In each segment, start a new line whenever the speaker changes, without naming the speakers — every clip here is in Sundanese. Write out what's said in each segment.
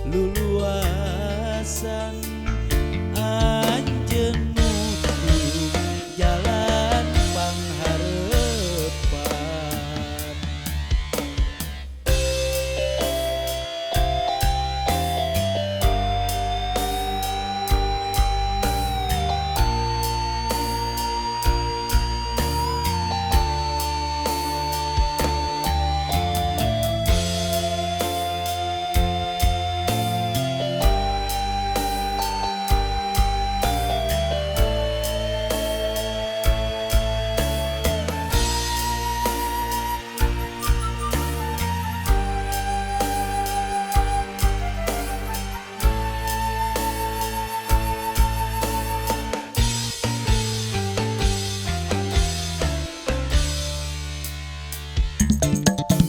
Luluasan anjeun nutup jalan pangharepan.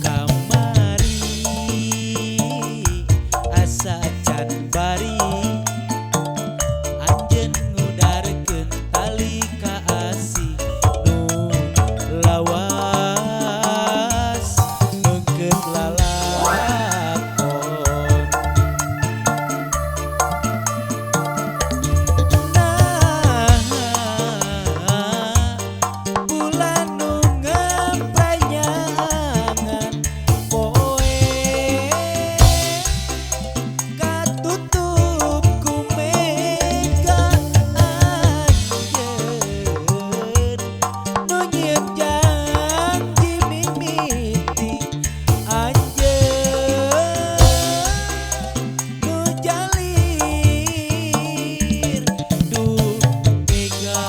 Kamari asa can bari anjeun ngudarkeun tali ka asih nu lawas meungkeut lalakon. Nah, bulan nu ngemprenyangan poe katutup ku mega anjeun nu nyieun janji mimiti anjeun nu jalir duh mega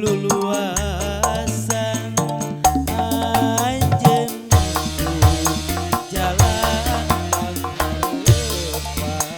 luluasan anjeun nutup jalan pangharepan.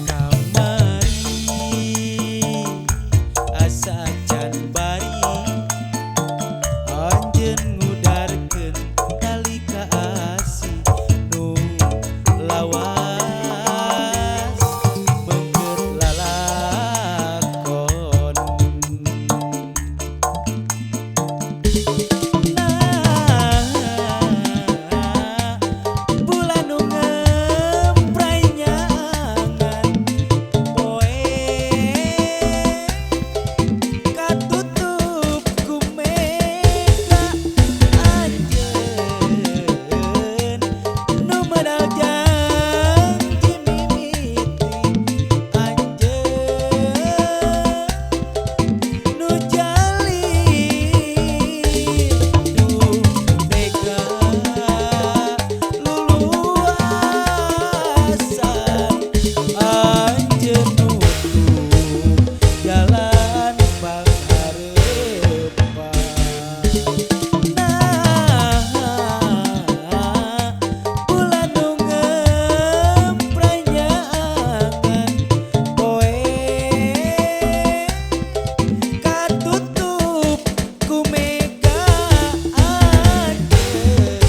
Kamari asa can bari anjeun ngudarkeun tali ka asih nu lawas meungkeut lalakon. Nah, bulan nu ngemprenyangan poe katutup ku mega anjeun nu medal janji mimiti anjeun nu jalir duh mega luluasan anjeun nutup jalan pangharepan. Nah, bulan nu ngemprenyangan poe katutup ku mega anjeun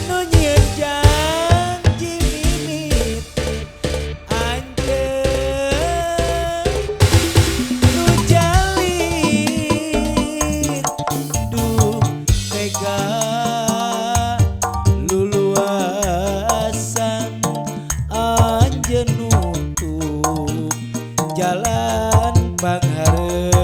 nu nyieun janji mimiti anjeun nu jalir duh mega luluasan anjeun nutup jalan pangharepan.